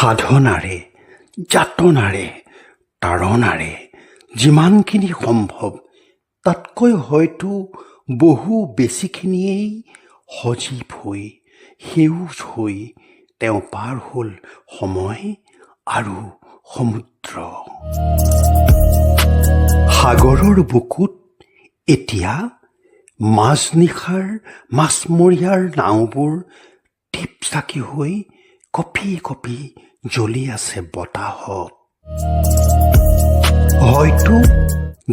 সাধনাৰে, যাতনাৰে, তাৰণাৰে যিমানখিনি সম্ভৱ, তাতকৈ হয়তো বহু বেছিখিনিয়েই সজীৱ হৈ, সেউজ হৈ তেওঁ পাৰ হ'ল সময় আৰু সমুদ্ৰ। সাগৰৰ বুকুত এতিয়া মাজনিশাৰ মাছমৰীয়াৰ নাওবোৰ টিপচাকি হৈ কঁপি কঁপি জ্বলি আছে বতাহত। হয়তো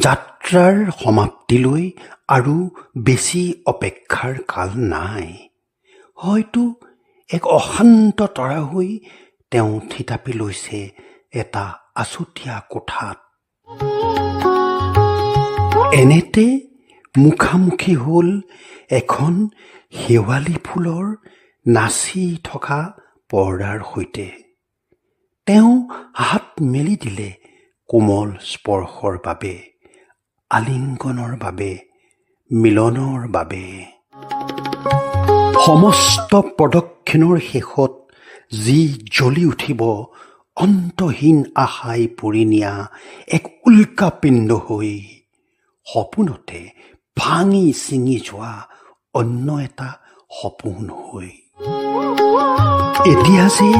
যাত্ৰাৰ সমাপ্তিলৈ আৰু বেছি অপেক্ষাৰ কাল নাই। হয়তো এক অশান্ত তৰা হৈ তেওঁ থিতাপি লৈছে এটা আছুতীয়া কোঠাত। এনেতে মুখামুখি হ'ল এখন শেৱালি ফুলৰ নাচি থকা পৰ্দাৰ সৈতে। তেওঁ হাত মেলি দিলে কোমল স্পৰ্শৰ বাবে, আলিংগনৰ বাবে, মিলনৰ বাবে। সমস্ত প্ৰদক্ষিণৰ শেষত যি জ্বলি উঠিব অন্তহীন আশাই পুৰি নিয়া এক উল্কাপিণ্ড হৈ, সপোনতে ভাঙি ছিঙি যোৱা অন্য এটা সপোন হৈ। এতিয়া যে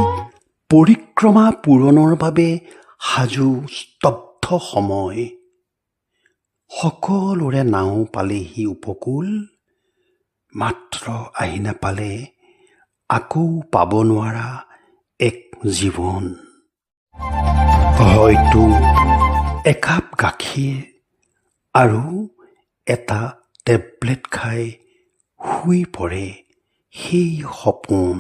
পৰিক্ৰমা পূৰণৰ বাবে সাজু স্তব্ধ সময়। সকলোৰে নাও পালেহি উপকূল, মাত্ৰ আহি নাপালে আকৌ পাব নোৱাৰা এক জীৱন। হয়তো একাপ গাখীৰ আৰু এটা টেবলেট খাই শুই পৰে সেই সপোন।